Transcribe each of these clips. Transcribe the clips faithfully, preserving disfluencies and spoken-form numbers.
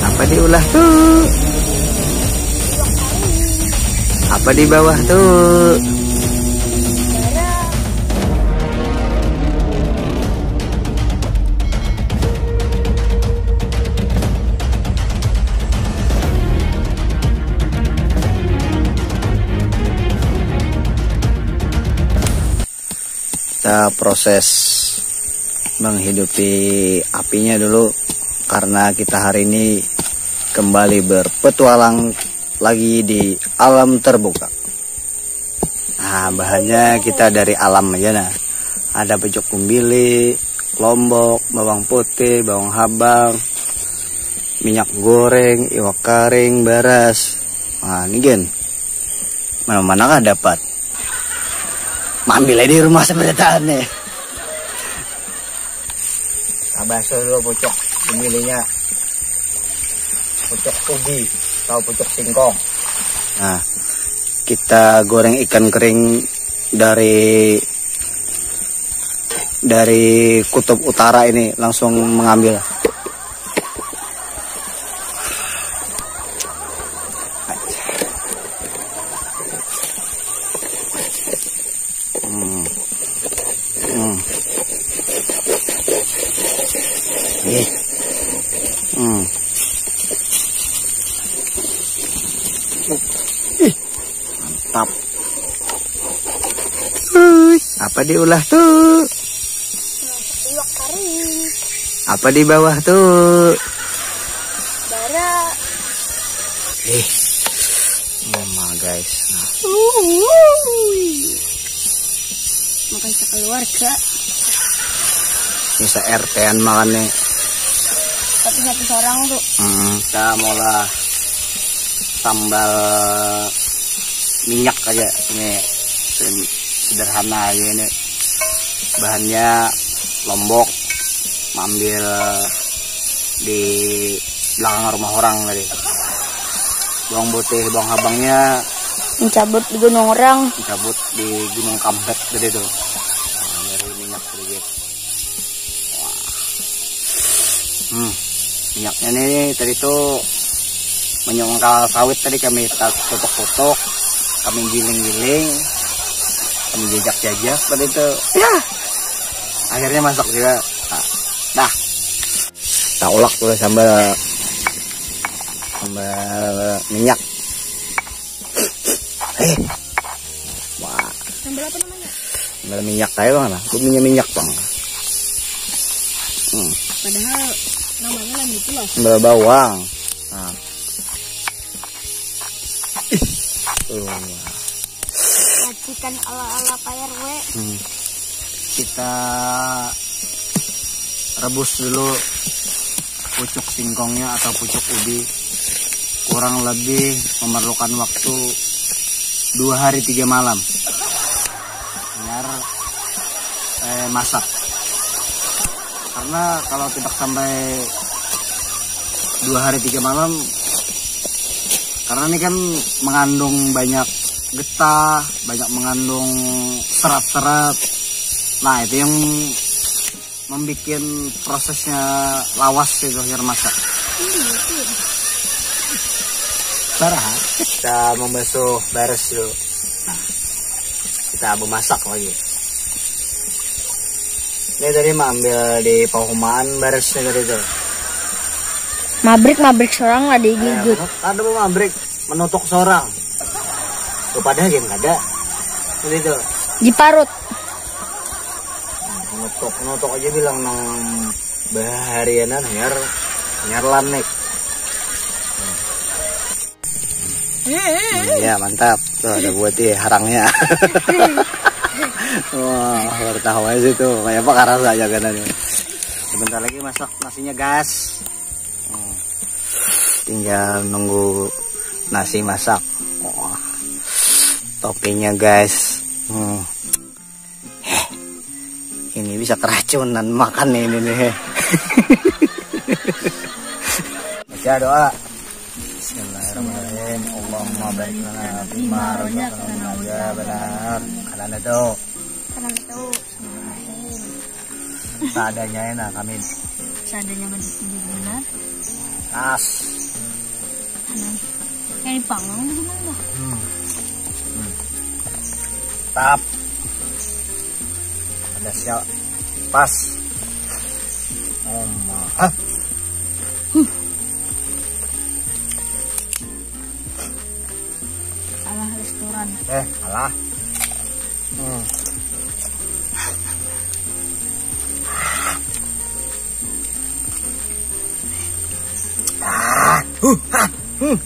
Apa diulah tu? Apa di bawah tu? Kita proses menghidupi apinya dulu, karena kita hari ini kembali berpetualang lagi di alam terbuka. Nah, bahannya kita dari alam aja, nah. Ada pucuk kumbili, lombok, bawang putih, bawang habang, minyak goreng, iwak karing, baras. Nah, ini gen. Mana-mana kah dapat? Mambil aja di rumah seberataan nih. Nah, basuh dulu pucuk kumbilinya. Pucuk ubi atau pucuk singkong. Nah, kita goreng ikan kering dari dari kutub utara ini, langsung mengambil. Hmm. Hmm. Ih. Hmm. Ih, mantap. Ui, apa diulah tu? Iwak kering. Apa di bawah tu? Bara. Eh, mama guys. Nah, Uhuy. Makan sekeluarga. Ini se-R T-an makan nih. Satu-satu seorang tuh. Hmm, kita maulah sambal minyak aja ini, sem- sederhana aja ini. Bahannya lombok, ambil di belakang rumah orang tadi. Bawang putih, bawang habangnya Mencabut di gunung orang. Cabut di Gunung Kampet tadi tuh. Nah, dari minyak sedikit. Wah. Hmm. Minyaknya nih tadi tuh menyongkal sawit tadi kami tutuk-tutuk, kami giling-giling, kami jajak-jajak tadi tuh. Ya. Akhirnya masak juga. Nah, dah. Kita ulak dulu sambal sambal minyak. Eh. Wah. Sambal apa namanya? Sambal minyak kayak bang lah. Gue punya minyak bang. Hmm. Padahal namanya lah gitu loh. Sambal bawang. Nah. Ih. Tuh. Racikan ala-ala Pak R W. Hmm. Kita rebus dulu pucuk singkongnya atau pucuk ubi. Kurang lebih memerlukan waktu dua hari tiga malam. Biar eh, masak. Karena kalau tidak sampai dua hari tiga malam, karena ini kan mengandung banyak getah, banyak mengandung serat-serat. Nah, itu yang membuat prosesnya lawas itu akhir masak. Parah. Kita membasuh baris dulu. Nah, kita memasak lagi. Ini tadi ambil di pahumaan barisnya tadi tuh. Mabrik mabrik seorang lah digigit. Ada mau mabrik, menutuk seorang. Tuh padahal gini ada. Tadi tuh. Diparut. Menutuk, menutuk aja bilang nang baharianan nyar nyar lanik. Iya mantap. Tuh ada buat ya harangnya. Wah, bertahu aja tuh. Kayak apa karasa aja kan ini. Sebentar lagi masak nasinya gas. Hmm. Tinggal nunggu nasi masak. Wah. Toppingnya guys. Hmm. Heh. Ini bisa keracunan makan ini nih. Baca doa. Bismillahirrahmanirrahim. Allahumma barik lana fima razaqtana wa qina adzabannar. Karena itu Karena itu seadanya ya nah kami. Seadanya benar. Pas. Yang dipanggang di mana? Hmm. Hmm. Tap. Ada sial. Pas. Oh, ma. Hah? Salah restoran. Eh, salah. Hmm. Ah, huh, ah, hmm.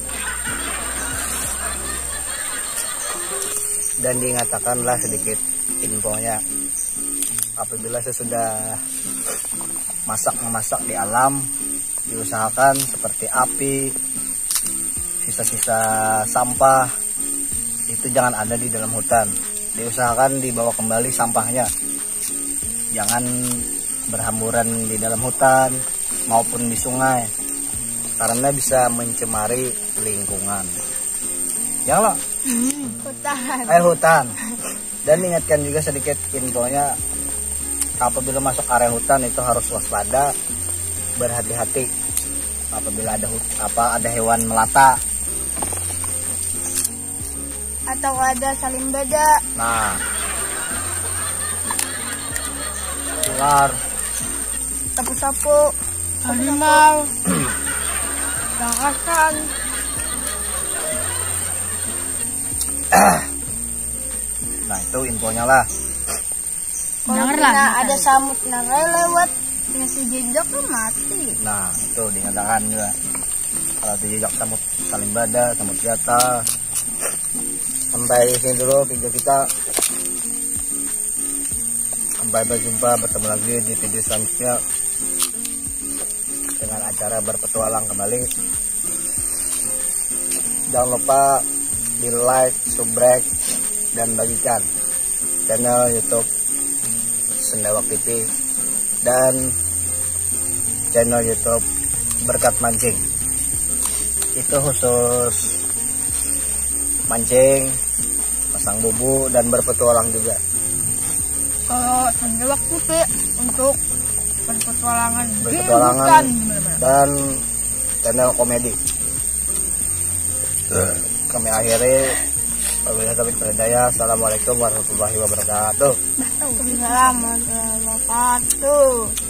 Dan diingatakanlah sedikit infonya, apabila sesudah masak memasak di alam, diusahakan seperti api, sisa-sisa sampah itu jangan ada di dalam hutan. Diusahakan dibawa kembali sampahnya. Jangan berhamburan di dalam hutan maupun di sungai, karena bisa mencemari lingkungan. Ya lo? Hmm, hutan. Eh, hutan. Dan ingatkan juga sedikit infonya, apabila masuk area hutan itu harus waspada, berhati-hati apabila ada hut- apa ada hewan melata. Atau ada salimbada, Nah, ular. Sapu-sapu, Harimau. Raksasa. Nah, itu infonya lah. Kalau Janganlah pina makan. Ada samut nang lewat, pina dijejak tuh mati. Nah, itu diingatkan juga. Kalau dijejak samut salimbada, samut gatal. Sampai sini dulu video kita. Sampai berjumpa, bertemu lagi di video selanjutnya dengan acara berpetualang kembali. Jangan lupa di like, subscribe, dan bagikan channel YouTube Sendawak T V dan channel YouTube Berkat Mancing. Itu khusus mancing, pasang bubu, dan berpetualang juga. Kalau Sendawak T V untuk berpetualangan di Berpetualangan hutan di mana-mana. Dan channel komedi. Kami akhiri. Wabillahi taufiq wal hidayah. Assalamualaikum warahmatullahi wabarakatuh. Assalamualaikum warahmatullahi wabarakatuh.